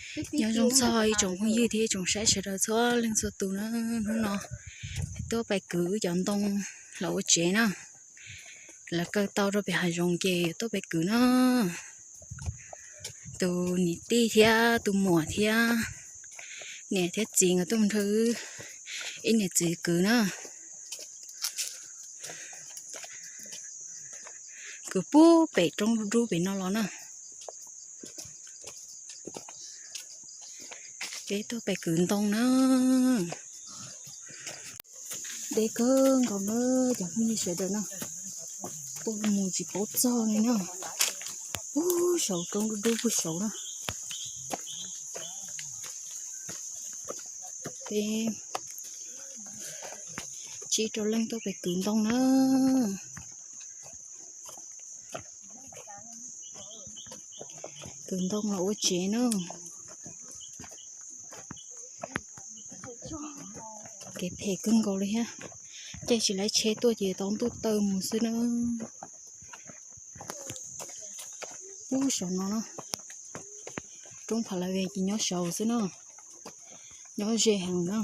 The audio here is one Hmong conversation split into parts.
Nyob zoo txog ib tsoom phooj ywg thiab ib tsoom saib sawv daws txhua leej txhua tus na, hnub no tuaj pais kwv wb cov ntoo los ua tsev na. Lawv kaw tau rau pem hav zoov ces tuaj pais kwv na. Tus niam tij thiab tus muam thiab niam thiab txiv nkawd tuaj mus nrog wb ib niam txiv kwv na. Kwv puag pem roob dub dub pem no los na. Peb tuaj pem kwv ntoo na. Deb kawg nkaus na cov phooj ywg sawv daws na. Tuaj mus tsis paub txog li na. Puag saud roob dub dub puag saud na. Peb tsib rau leej tuaj pem kwv ntoo na. Kwv ntoo los ua tsev na. Kev phem kawg nkaus li thiab. Caij tsis laib tsheb tuaj ces tau ntuj taw mus xwb na. Ub, saum no na, roob Pha La Ve ces nyob saud xwb na, nyob ze heev na.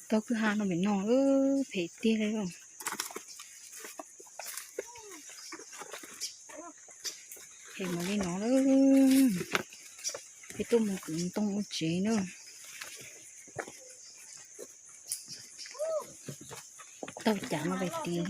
Tau kwj ha no pem no, phem tiag li. Phem mus li no lawm. Peb tuaj mus kwv ntoo ua tsev na. Tau cav no pem tid.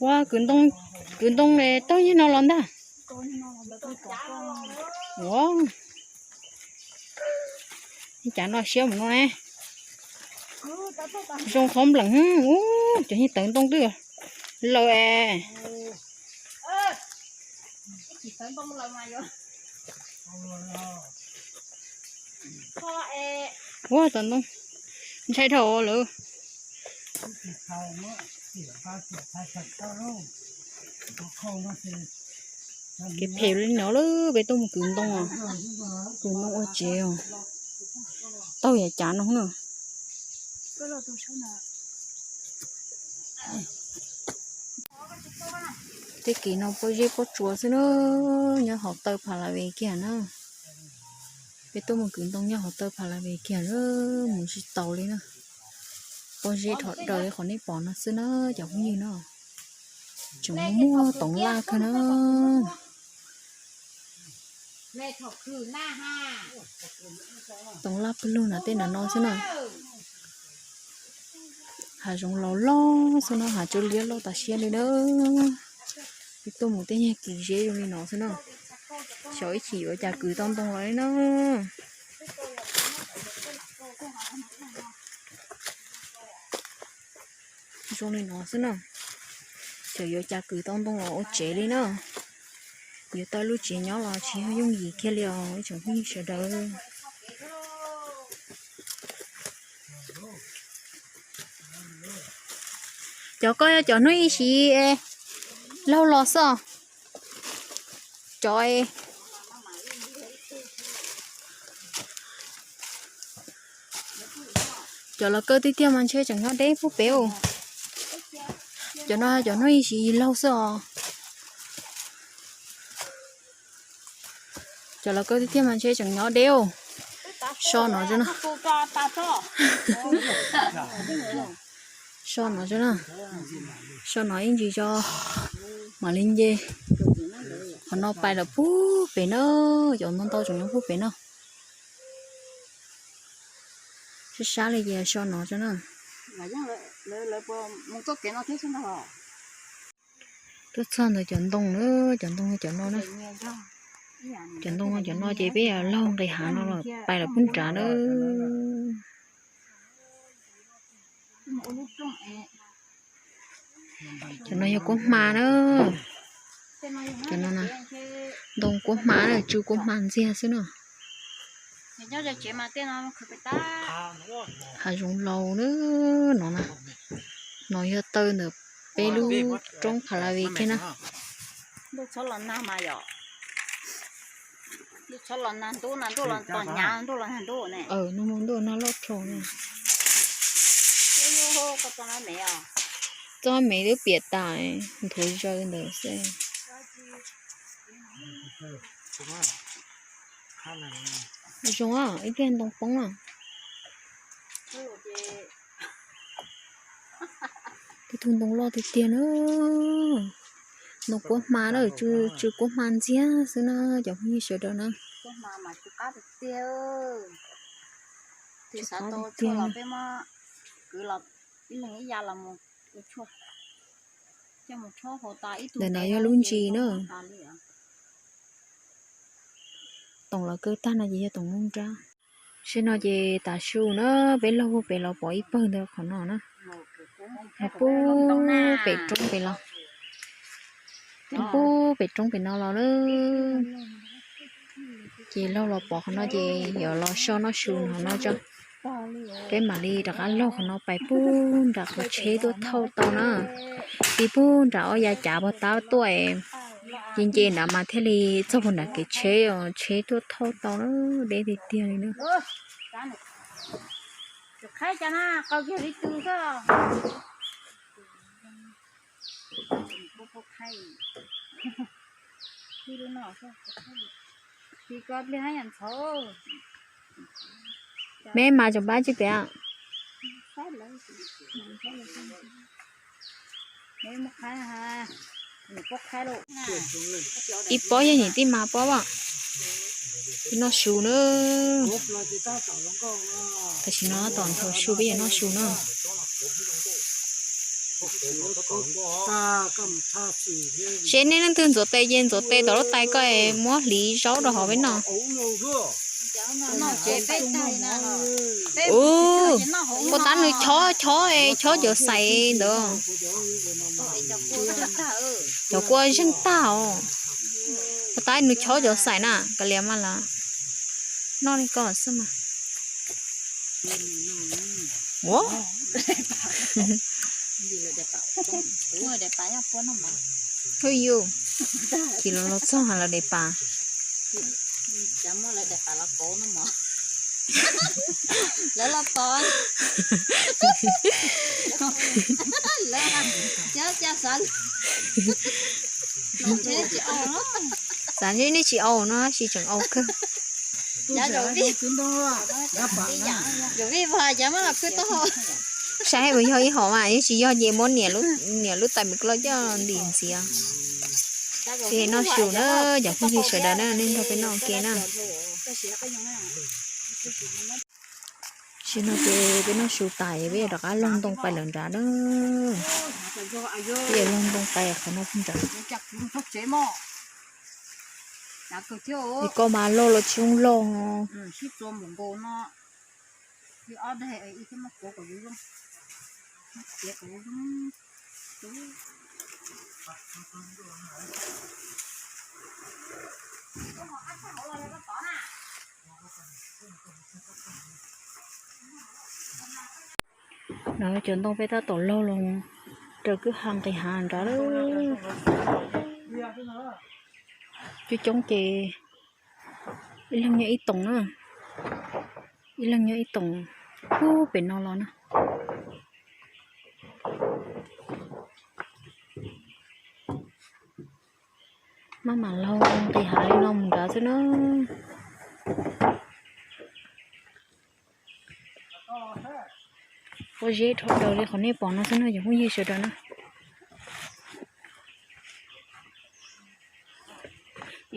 Ua, kwv ntoo, kwv ntoo tau nyiag no los ntag. Ua, cav no siab mus no ne. Zoo qhov npleem, ub, cov nyiag tawv ntoo twb laus es. Ua, tawv ntoo ntshai dhau lawm. Kev phem li no lawm, peb tuaj mus kwv ntoo, kwv ntoo ua tsev os. Tau yav cav no na. Tej kev no pob zeb pob tsuas xwb na, nyob hauv taw Pha La Ve kiag na. Peb tuaj mus kwv ntoo nyob hauv taw Pha La Ve kiag na, mus tsis tau li na. Pob zeb dhos daws li qhov nej pom no xwb na cov phooj ywg na. Tseem muaj toov laj kawg na. Toov laj pawg lug na, tej no no xwb na. Hav zoov laus loj xwb no, hav tsua liab loj tas siab li na. Peb tuaj mus tej nyuag kwv zeb zoo li no xwb na. Xyov ib chim yuav cas kwv tau ntoo los li na. Zoo li no xwb na. Xyov yuav cas kwv tau ntoo los ua tsev li na. Yuav tau lub tsev nyob los tsis yog yooj yim kiag li os ib tsoom phooj ywg sawv daws. Cov koj yog cov hnub ib sim laug los xwb os. Cov, cov los kaw tiag tiag mas ntshe tseem nyob deb puag pem os. Cov no cov hnub ib sim laug xwb os. Cov los kaw tiag tiag mas ntshe tseem nyob deb os. So no, so no, so no ib ntsis tso mam li nce. Qhov no pais lawm puag pem na, cov ntoo ntau tseem nyob puag pem no. Sab sab li ces so no tso na. Tuaj txog ntawm cov ntoo na, cov ntoo cov no na. Cov ntoo cov no ces peb laug nqis hav no los pais lawm puag nrad na. Cov no yog kuab hma na. Cov no na, ntoo kuab hma na, tsw kuab hma ntxiag xwb na. Hav zoov laus na, no na. No yog taw ntawm peb lub roob Pha La Vim kiag na. Ntuj txhob los nag mas yom. Ntuj txhob los nag, ntuj nag, ntuj los tos hnyav, ntuj los nag ntuj ne. Nag hmo ntuj nag loj dhau na. Txoj me twb piam tas, nthuav zaws ntawd xwb. Zoo, ib pliag ntoo poob na. Tej tug ntoo loj tiag tiag na. Ntoo kuab hma na, tsw kuab hma ntxiag xwb na cov phooj ywg sawv daws na. Tsw qab tiag tiag. Ntawm no yog lub ntsis na. Toom los kawg tag no ces yog toom nuj nrab. Tam sim no ces tav su na, peb laug pem los pom ib pawg ntawd qhov no na. Pub pem roob pem los, pub pem roob pem no los na. Ces laug los pom qhov no ces yuav los so noj su hauv no tso. Peb mam li rov qab laug qhov no pais pug nram qhov tsheb tuaj thauj tau na. Pib pug nram ob yav cav puag ta tuaj, nce nce nrad mas thiaj li txog puag nram kev tsheb os, tsheb tuaj thauj tau na, deb tiag tiag li na. Meb mas tsoom pab tsis pem. Ib pob yog nim tij mas pob as. Peb noj su na. Tam sim no tom nthuav su peb yuav noj su na. Seb neb leej twg ntxuav tes ces ntxuav tes tom lub tais ko es muab hliv zaub rau hauv peb noj. Ua tab nws chob chob chob cov xais ntawd. Cov kua zeeg tag os. Ua tab nws chob cov xais na, kav liam mas lawm. Noj li ko xwb mas. Ua, hwj yus, chim los los txog lawv daim pam. Xav ntshe nej tsis au no, tab sis tseem au kawg. Saib puas yog ib hom mas, yog tsis yog ces muab niam lub tais me klo coj ntim ntxiv. Ces noj su na, cov phooj ywg sawv daws na, nej nrog peb noj ua ke na. Tam sim no ces peb noj su tas peb yuav rov qab laug ntoo pais lawm nrad na. Peb yuav laug ntoo pais qhov no pug nrad. Nim ko mas laug los tsis zoo laug. No cov ntoo peb tab tom laug los raws kwj ha nqis hav nrad lawm. Coob coob ces ib leeg nyob ib toom na, ib leeg nyob ib toom pub pem no los na. Maj mam laug nqis hav li no mus nrad xwb na. Pob zeb dhau raws li qhov nej pom no xwb no cov phooj ywg sawv daws na.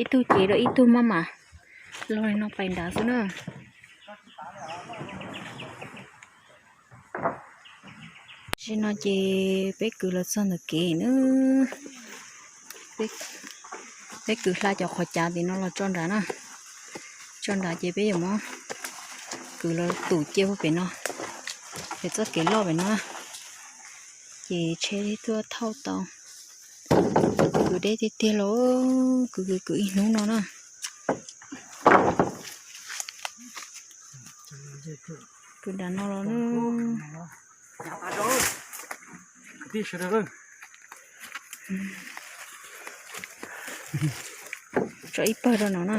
Ib tug cev rau ib tug maj mam laug li no pais nrad xwb na. Tam sim no ces peb kwv los txog ntawm kev na. Peb kwv hla cov qhov cav tim no los tso nrad na. Tso nrad ces peb yuav muab kwv los tum cia puag pem no, pem txoj kev loj pem no na. Ces tsheb tuaj thauj tau. Kwv deb tiag tiag los, kwv kwv kwv ib hnub no na. Kwv dav no los na. Tso ib pawg rau no na.